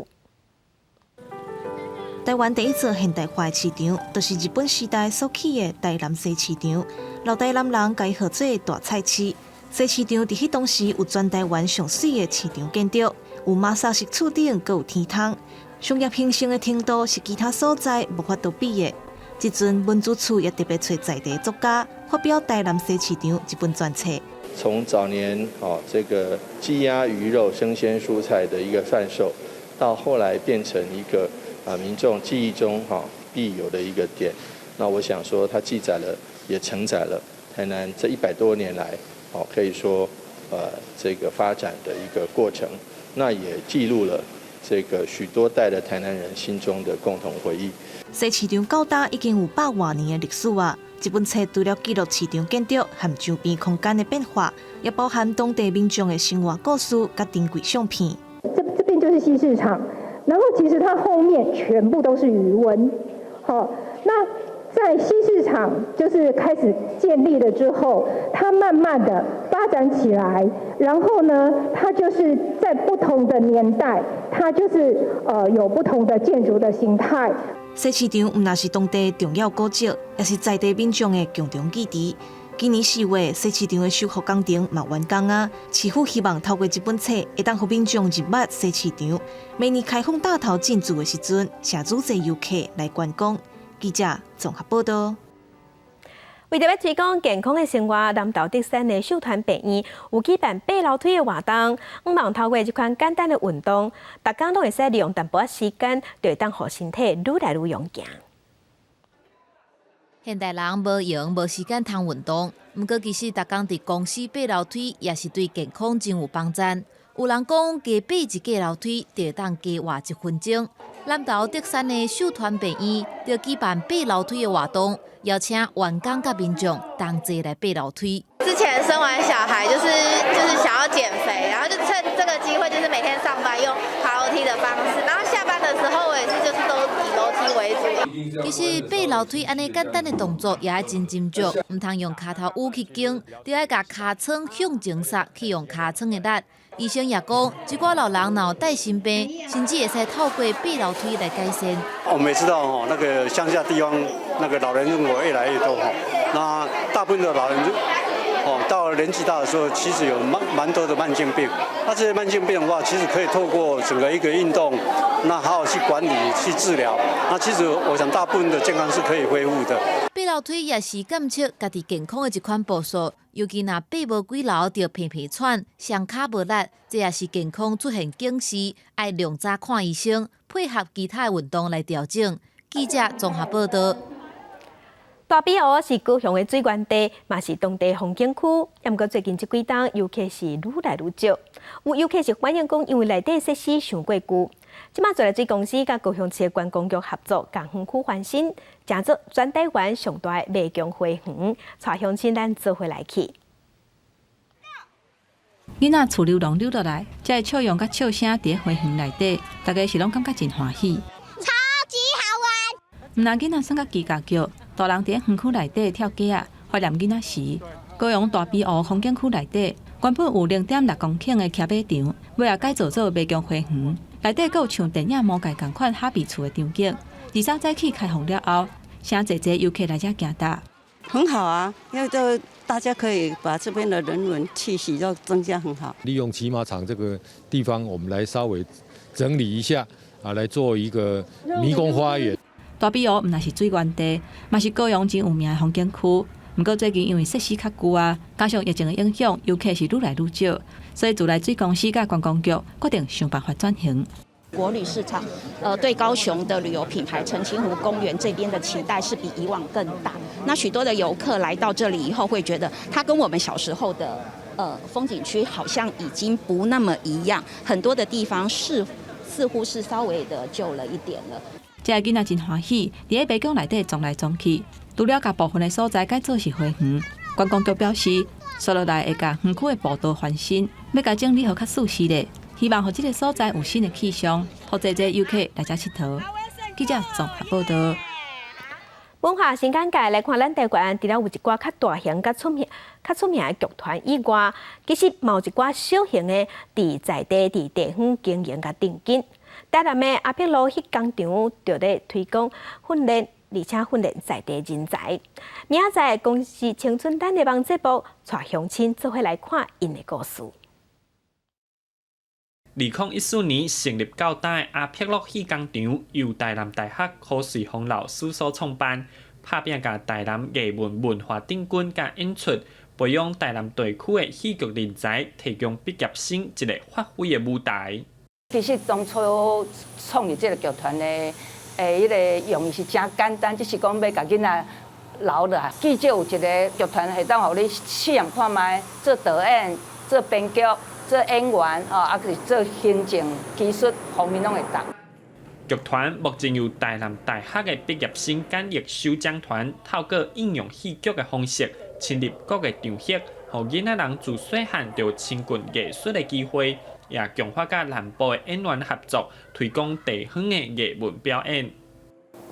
台灣第一座現代化的市場，就是日本時代所起的台南西市場。老台南人共伊號做大菜市。西市場佇彼當時有全台灣上媠的市場建築，有媽沙式厝頂，閣有天窗。商業興盛的程度是其他所在無法度比的。這陣文資處也特別揣在地作家發表台南西市場這本專冊。從早年哦，這個雞鴨魚肉生鮮蔬菜的一個販售，到後來變成一個啊民眾記憶中哈必有的一個店。那我想說，它記載了，也承載了台南這100多年來，哦可以說，這個發展的一個過程。那也記錄了這個許多代的台南人心中的共同回憶。西市場到今已經有百外年的歷史啊！這本冊除了記錄市場建築和周邊空間的變化，也包含當地民眾的生活故事佮珍貴相片。這邊就是西市場，然後其實它後面全部都是魚塭。好，那在西市場就是開始建立了之後，它慢慢的發展起來，然後呢，它就是在不同的年代，它就是有不同的建築的形態。西市場毋但是當地重要古蹟，也是在地民眾的共同記憶。今年4月，西市場的修復工程嘛完工啊。市府希望透過這本冊，會當予民眾入捌西市場。明年開放搭頭進駐的時陣，誠濟遊客來觀光。記者綜合報道。為著欲推廣健康的生活，南投德山的秀傳病院有舉辦爬樓梯的活動，向望透過這款簡單的運動，逐工攏會使利用淡薄仔時間，就會當予身體愈來愈勇健。現代人無閒無時間通運動，毋過其實逐工佇公司爬樓梯也是對健康真有幫助。有人講，加爬一格樓梯，就會當加活一分鐘。南投德山的秀傳病院就舉辦爬樓梯的活動，邀請員工佮民眾同齊來爬樓梯。之前生完小孩就是想要減肥，然後就趁這個機會，就是每天上班用爬樓梯的方式，然後下班的時候我也是就是都以樓梯為主。其實爬樓梯按呢簡單的動作也愛真斟酌，毋通用跤頭趺去弓，著愛共尻川向前捒，去用尻川的力。醫生也講，一寡老人若有帶心病，甚至會使透過爬樓梯來改善。我們也知道哦，那個鄉下地方那個老人人口越來越多哈，那大部分的老人哦，到了年紀大的時候，其實有蠻多的慢性病。那這些慢性病的話，其實可以透過整個一個運動，那好好去管理、去治療。那其實我想，大部分的健康是可以恢復的。爬樓梯也是監測家己健康的一款步數，尤其若爬無幾樓就鼻鼻喘、雙跤無力，這也是健康出現警示，愛量早看醫生，配合其他的運動來調整。記者綜合報道。大比湖是高雄的水源地，嘛是當地風景區。毋過最近這幾冬遊客是愈來愈少，有遊客是反映講，因為內底設施傷過舊。這馬自來水公司佮高雄市觀光局合作，共園區翻新，成做全台灣上大的迷宮花園，帶鄉親咱做伙來去。囡仔厝溜廊溜落來，這个笑容佮笑聲佇花園內底，大家是攏感覺真歡喜。超級好玩！毋但囡仔耍甲吱吱叫，大人佇園區內底跳格仔，懷念囡仔時。高雄大埤湖風景區內底，原本有0.6公頃的騎馬場，尾仔改造做迷宮花園，內底閣有像電影魔戒仝款哈比厝的場景。23早起開放了後，誠濟濟遊客來遮行踏。很好啊，因為都大家可以把這邊的人文氣息都增加很好。利用騎馬場這個地方，我們來稍微整理一下，啊，來做一個迷宮花園。大埤湖毋但是水源地，嘛是高雄真有名的風景區。毋過最近因為設施較舊啊，加上疫情的影響，遊客是愈來愈少，所以自來水公司佮觀光局決定想辦法轉型。國旅市場，對高雄的旅遊品牌澄清湖公園這邊的期待是比以往更大。那許多的遊客來到這裡以後，會覺得它跟我們小時候的風景區好像已經不那麼一樣，很多的地方是似乎是稍微的舊了一點了。這个囡仔真歡喜，佇咧迷宮內底撞來撞去。除了共部分的所在改做是花園，觀光局表示，紲落來會共園區的步道翻新，欲共整理予較舒適咧。希望予這个所在有新的氣象，予濟濟遊客來遮𨑨迌。記者綜合報道。文化新簡介來看，咱台灣除了有一寡較大型、較出名的劇團以外，其實嘛有一寡小型的佇在地、佇地方經營佮定根。台南的阿碧路戲工場就咧推廣訓練，而且訓練在地人才。明仔載公視青春等的網節目，帶鄉親做伙來看𪜶的故事。2014年成立到今的阿碧樂戲工場，由台南大學柯瑞峰老師所創辦，拍拚共台南藝文文化頂根佮演出，培養台南地區的戲劇人才，提供畢業生一个發揮的舞台。其實當初創立這个劇團的彼个用意是誠簡單，只是講欲共囡仔留落來。至少有一个劇團會當予你試驗看覓，做導演、做編劇、做演員，吼，啊，是做行政、技術方面攏會當。劇團目前由台南大學的畢業生簡易首講團，透過應用戲劇的方式，深入各个場域，予囡仔人自細漢就親近藝術的機會，也強化佮南部的演員合作，推廣地方的藝文表演。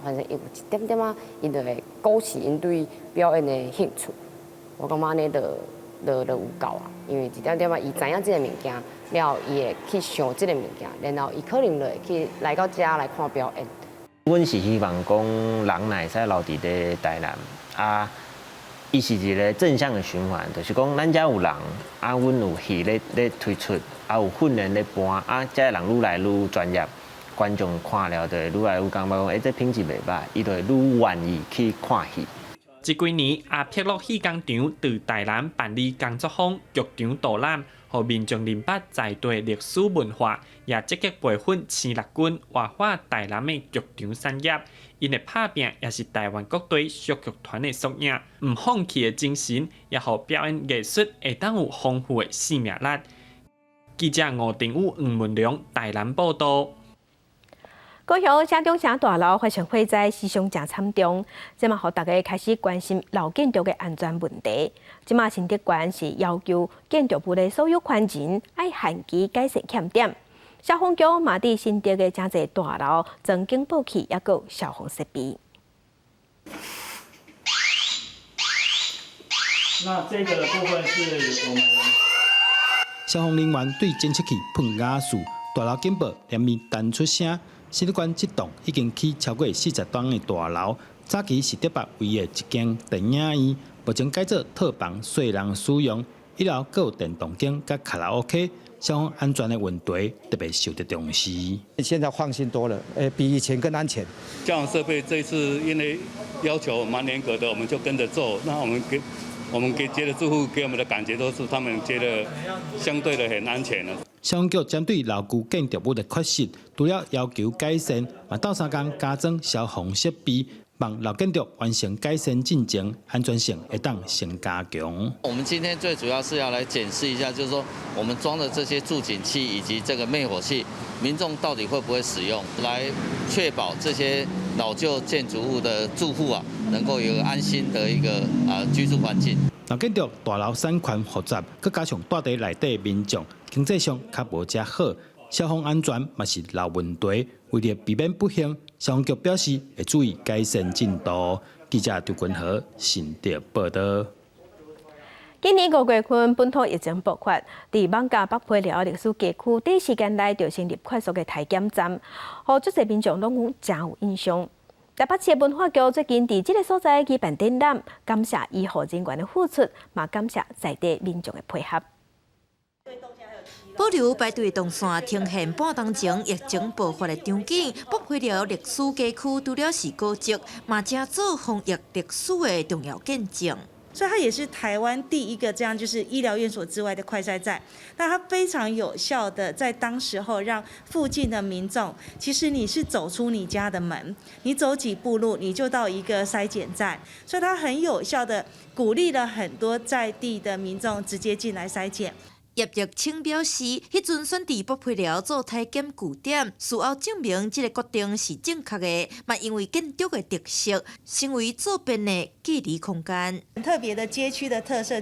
反正有一點點仔，𪜶就會勾起𪜶對表演的興趣。我感覺按呢就有夠啊，因為一點點仔，伊知影這个物件了後，伊會去想這个物件，然後伊可能就會去來到遮來看表演。阮是希望講，人若會使留佇咧台南，啊，伊是一个正向的循環，就是講咱遮有人，啊，阮有戲咧推出，啊，有訓練咧搬，啊，遮人愈來愈專業，觀眾看了就會愈來愈感覺講，欸，這品質袂䆀，伊就會愈願意去看戲。這幾年，阿碧樂戲工場佇台南辦理工作坊、劇場導覽，予民眾認捌在地歷史文化，也積極培訓生力軍，活化台南的劇場產業。𪜶的拍拚也是台灣各地小劇團的縮影，毋放棄的精神，也予表演藝術會當有豐富的生命力。記者吳定宇、黃文良台南報道。高雄城中城大樓發生火災，死傷誠慘重，這嘛予大家開始關心老建築的安全問題。這馬新竹縣是要求建築物的所有權人愛限期改善欠點。消防局嘛佇新竹的誠濟大樓裝警報器，抑閣有消防設備。那這個部分是我們消防人員對檢測器噴瓦斯，大樓警報連綿彈出聲。新竹縣這棟已經起超過40棟的大樓，早期是竹北唯一的一間電影院，目前改做套房、細人使用。一樓閣有電動間佮卡拉 OK，消防安全的問題特別受到重視。現在放心多了，比以前更安全。消防設備這次因為要求蠻嚴格的，我們就跟着做。那我們給接的住戶給我們的感覺都是他們覺得相對的很安全了。消防局針對老舊建築物的缺失，除了要求改善，嘛鬥相共加裝消防設備，望老建築完成改善進程，安全性會當先加強。我們今天最主要是要來檢視一下，就是說我們裝的這些住警器以及這個滅火器，民眾到底會不會使用，來確保這些老舊建築物的住戶啊，能夠有安心的一個居住環境。老建築大樓產權複雜，閣加上住佇內底民眾經濟上較無遮好，消防安全嘛是老問題。為了避免不幸，消防局表示會注意改善進度。記者張君和新竹報道。今年五月份本土疫情爆發，佇艋舺北皮寮歷史街區，短時間內就成立快速的篩檢站，予足濟民眾攏有誠有印象。台北市文化局最近佇這个所在舉辦展覽，感謝醫護人員的付出，嘛感謝在地民眾的配合。保留排隊動線，呈現半當前疫情爆發的場景。北皮寮歷史街區除了是古蹟，嘛成做防疫歷史的重要見證。所以它也是台灣第一個這樣，就是醫療院所之外的快篩站。那它非常有效的在當時候讓附近的民眾，其實你是走出你家的門，你走幾步路你就到一個篩檢站，所以它很有效的鼓勵了很多在地的民眾直接進來篩檢。葉玉清表示，彼陣選佇北皮寮做篩檢據點，事後證明這个決定是正確的，嘛因為建築的特色，成為做便的隔離空間。特別的街區的特色，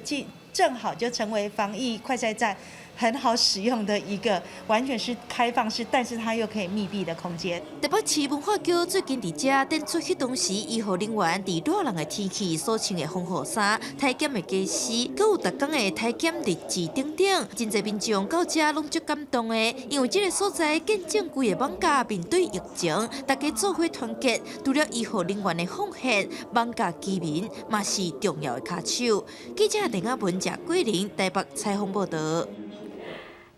正好就成為防疫快篩站很好使用的一個，完全是開放式，但是它又可以密閉的空間。台北市文化局最近佇遮展出彼當時醫護人員佇熱人的天氣所穿的防護衫、體檢的家私，閣有逐工的體檢日誌等等，真濟民眾到遮攏足感動的，因為這个所在見證規个艋舺面對疫情，大家做伙團結，除了醫護人員的奉獻，艋舺居民嘛是重要的跤手。記者鄧亞文、謝桂玲台北採訪報道。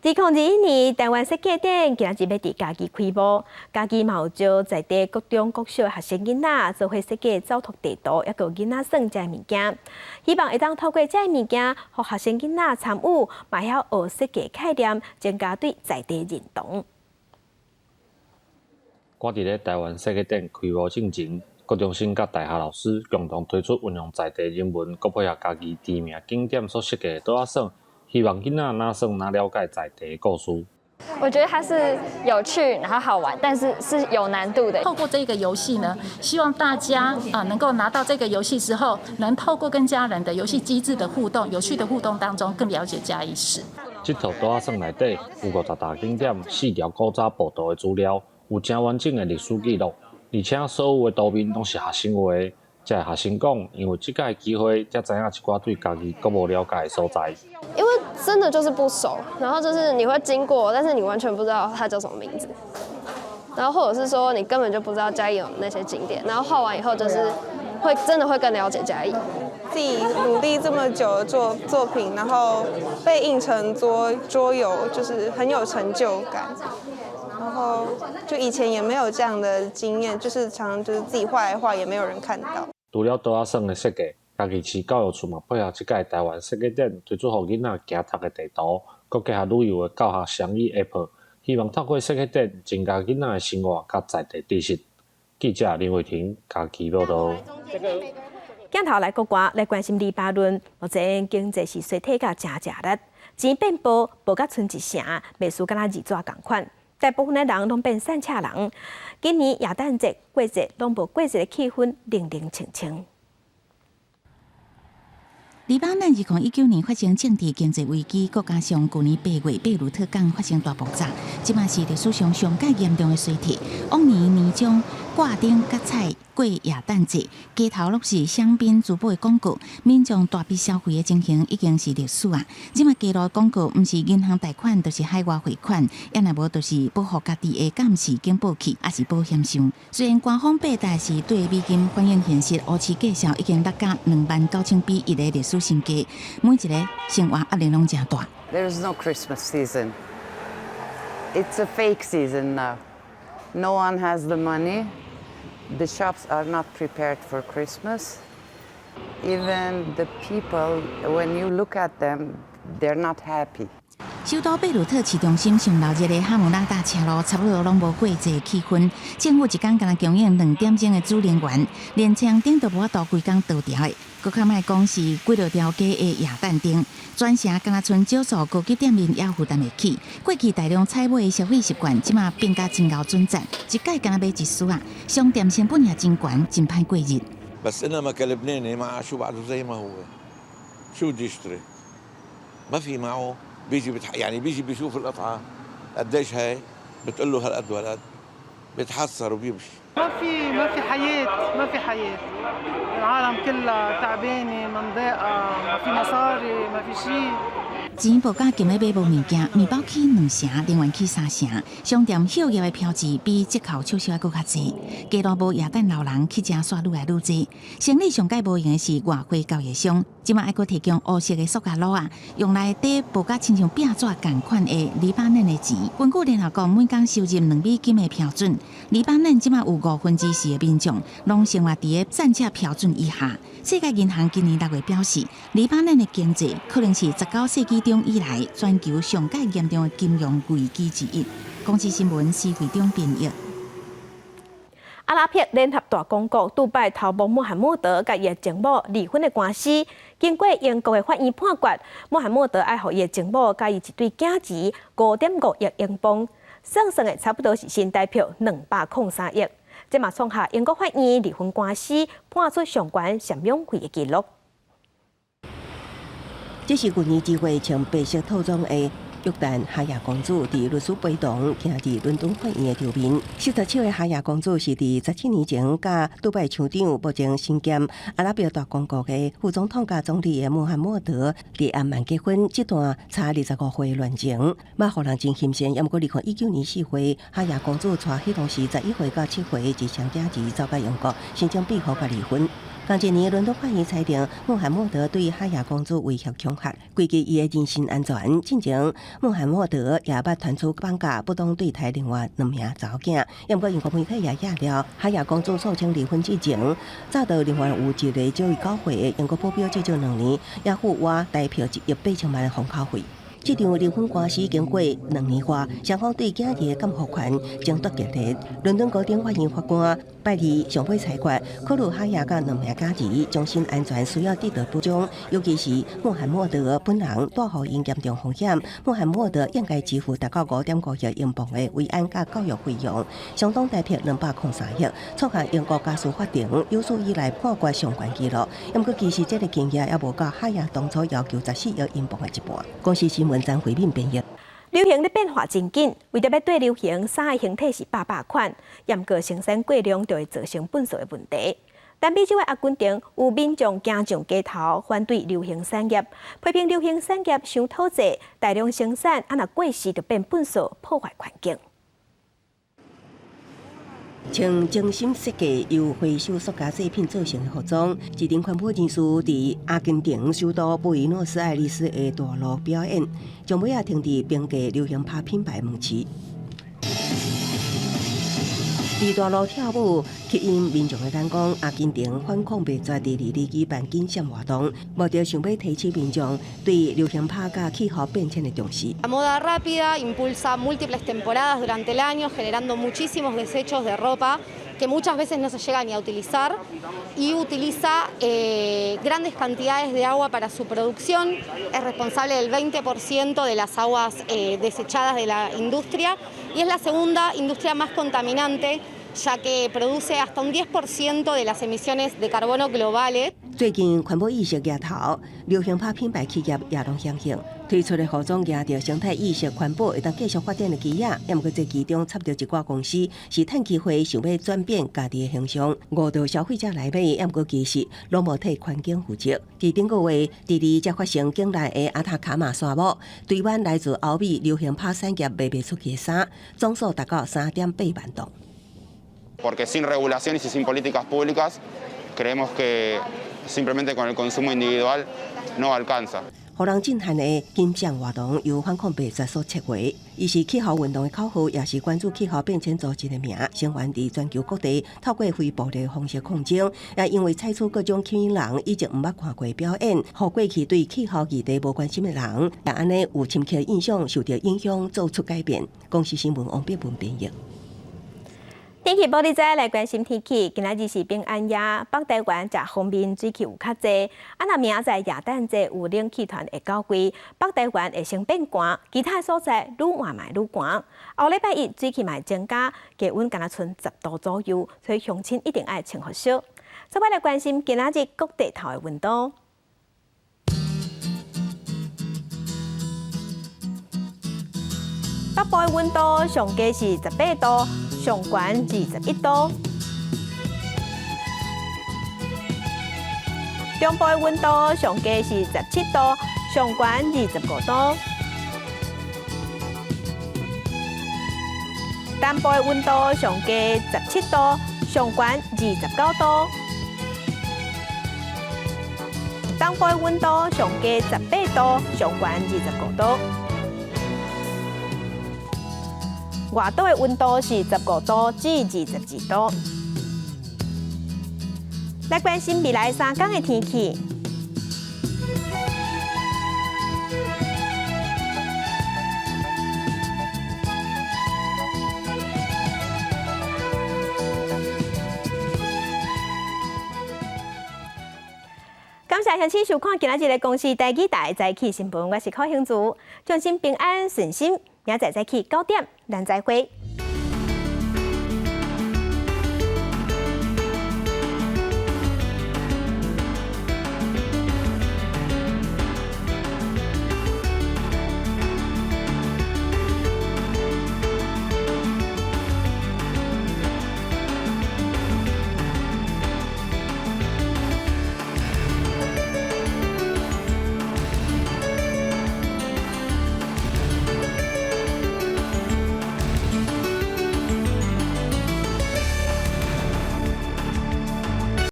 2021年台灣設計展今仔日欲佇嘉義開幕，嘉義嘛有招在地國中國小學生囡仔做伙設計走讀地圖，抑閣囡仔耍這个物件，希望會當透過這个物件，予學生囡仔參與，嘛曉學設計概念，增加對在地認同。趕佇咧台灣設計展開幕進前，國中生佮大學老師共同推出運用在地人文，閣配合嘉義知名景點所設計的桌仔耍。希望囡仔若耍若了解在地的故事。我覺得它是有趣，然後好玩，但是是有難度的。透過這個遊戲呢，希望大家啊能夠拿到這個遊戲之後，能透過跟家人的遊戲機制的互動、有趣的互動當中，更了解嘉義市。這套桌仔耍內底有50大景點、四條古早步道的資料，有誠完整的歷史記錄，而且所有的圖面攏是學生畫的。這个學生講，因為這擺的機會，才知影一寡對家己閣無了解的所在。因為真的就是不熟，然後就是你會經過，但是你完全不知道它叫什麼名字，然後或者是說你根本就不知道嘉義有那些景點，然後畫完以後就是會真的會更了解嘉義。自己努力這麼久的作品，然後被印成桌遊，就是很有成就感。然後就以前也沒有這樣的經驗，就是常常就是自己畫來畫，也沒有人看到。除了桌仔耍的設計，嘉義市教育處嘛配合這屆台灣設計展推出予囡仔行讀的地圖，閣結合旅遊的教學雙語 App，希望透過設計展增加囡仔的生活佮在地知識。記者林慧婷嘉義報導。鏡頭來國外來關心黎巴嫩，目前經濟是衰退甲誠食力，錢變薄，薄甲賰一成，賣輸敢若字紙仝款。大部分的人攏變散赤人。今年耶誕節過節攏無過節的氣氛，冷冷清清。黎巴嫩2019年發生政治經濟危機，閣加上舊年8月貝魯特港發生大爆炸，這馬是歷史上上蓋嚴重的衰退。往年年終掛燈結彩過耶誕節，街頭攏是香檳珠寶的廣告，民眾大筆消費的情形已經是歷史啊！這馬街路廣告毋是銀行貸款，就是海外匯款，抑若無就是保護家己的監視警報器，抑是保險箱。雖然官方八大是對美金反映現實，烏市價數已經落甲29,000比1的歷史新低，每一個生活壓力攏誠大。 There is no Christmas season. It's a fake season now. No one has the money. The shops are not prepared for Christmas. Even the people, when you look at them, they're not happy. 首都貝魯特市中心上鬧熱的哈姆拉大車路，差不多攏無過節氣氛。政府一工干焦供應2點鐘的主能源，連窗燈都無法度規工倒掉的。閣較莫講是幾落條街的耶誕燈，全城敢若賰少數高級店面也負擔會起。過去大量採買的消費習慣，這馬變甲真𠢕準則，一擺干焦買一絲仔，商店成本也真懸，真歹過日。 بس انما كلبناني معاشه بعده زي ما هو، شو بده يشتري؟ ما في معه. بيجي يعني بيجي بيشوف القطعه قديش هاي، بتقول له هالقد وهالقد، بيتحسر وبيمشي. ما في حياة، ما في حياة. العالم كلها تعبانة، منضايقة، ما في مصاري، ما في شيء. 錢薄甲金咧買無物件，麵包起2成，能源起3成，商店歇業的標誌比折扣促銷還閣較濟。街路無耶誕老人去食煞愈來愈濟。生理上蓋無閒的是外匯交易商，這馬愛閣提供烏色的塑膠橐仔，用來綴薄甲親像壁紙仝款的黎巴嫩的錢。根據聯合國每工收入2美金的標準，黎巴嫩這馬有4/5的民眾攏生活佇咧散赤標準以下。世界銀行今年6月表示，黎巴嫩的經濟可能是19世紀中以來全球上蓋嚴重的金融危機之一。公視新聞施會長編譯。阿拉伯聯合大公國杜拜頭目穆罕默德佮伊的情某離婚的官司，經過英國的法院判決，穆罕默德愛予伊的情某佮伊一對囝兒5.5億英鎊，算算的差不多是新台幣203億。這嘛創下英國法院離婚官司判出上懸贍養費的紀錄。這是舊年2月穿白色套裝的約旦哈亞公主佇律師陪同行佇倫敦法院的場面。47歲哈亞公主是佇17年前佮杜拜酋長目前身兼阿拉伯大公國的副總統佮總理的穆罕默德佇安曼結婚，這段差25歲的戀情，嘛予人真欣羨。毋過2019年4月，哈亞公主帶彼當時11歲到7歲的一雙囝兒走到英國申請庇護佮離婚。仝一年，倫敦法院裁定穆罕默德對哈亞公主威脅恐嚇，危及伊的人身安全。進前，穆罕默德也捌傳出綁架不當對待另外兩名查某囝。毋過英國媒體也揭料，哈亞公主訴請離婚之前，早就另外有一个少伊9歲的英國保鏢至少2年，也付倚台幣1億8千萬的封口費。這場離婚官司經過2年外，雙方對囝兒的監護權爭奪激烈。倫敦高等法院法官拜二上尾裁決，考慮哈亞佮兩名囝兒終身安全需要得到保障，尤其是穆罕默德本人帶予𪜶嚴重風險，穆罕默德應該支付達到5.5億英鎊的維安佮教育費用，相當台幣203億，創下英國家事法庭有史以來判決上懸紀錄。毋過其實這个金額猶無到哈亞當初要求14億英鎊的一半。公視新聞張惠敏編譯。流行咧變化真緊，為著欲對流行，衫的形體是百百款，毋過生產過量就會造成糞埽的問題。南美洲的阿根廷有民眾行上街頭反對流行產業，批評流行產業傷討濟，大量生產，啊若過時就變糞埽，破壞環境。穿精心設計由回收塑膠製品做成的服裝，一陣環保人士佇阿根廷首都布宜諾斯艾利斯的大路表演，將尾仔停佇平價流行拍品牌門市。佇大路跳舞，吸引民眾的眼光。阿根廷反抗滅絕佇二二舉辦錦閃活動，目的想欲提醒民眾對流行拍佮氣候變遷的重視。 La moda rápida impulsa múltiples temporadas durante el año, generando muchísimos desechos de ropa que muchas veces no se llega ni a utilizar y utiliza grandes cantidades de agua para su producción. Es responsable del 20% de las aguas desechadas de la industria y es la segunda industria más contaminante, ya que produce hasta un 10% de las emisiones de carbono globales. 最近環保意識抬頭，流行拍品牌企業也攏響應，推出的服裝舉著生態意識環保會當繼續發展的旗仔。也毋過這其中插著一寡公司是趁機會想欲轉變家己的形象，誤導消費者來買，也毋過其實攏無替環境負責。佇頂個月，智利才發生境內的阿塔卡馬沙漠，堆滿來自歐美流行拍產業賣袂出去的衫，總數達到3.8萬噸。 Porque sin regulaciones y sin políticas públicas, creemos que simplemente con el consumo individual no alcanza. 予人震撼的金獎活動由反抗白絕所策劃，伊是氣候運動的口號，也是關注氣候變遷組織的名。成員佇全球各地透過非暴力的方式抗爭，也因為採取各種吸引人以前毋捌看過的表演，予過去對氣候議題無關心的人，也按呢有深刻印象，受著影響，做出改變。公視新聞王碧文編譯。天氣報你知來關心天氣，今仔日是平安夜，北台灣食方面水汽有較濟，啊若明仔載耶誕節有冷氣團會到位，北台灣會先變寒，其他所在愈晚嘛愈寒。後禮拜一水汽嘛會增加，低溫敢若賰10度左右，所以鄉親一定愛穿厚少。再來關心今仔日各地頭的溫度。北部的溫度上低是18度，上懸21度。中部的溫度上低是17度，上懸25度。南部的溫度上低17度，上懸29度。東部的溫度上低18度，上懸25度。外島的溫度是15度至22度。來關心未來三天的天氣。感謝鄉親收看今仔日的公視台語台早起新聞，我是柯興竹，衷心平安順心，明仔載早起9點，咱再會。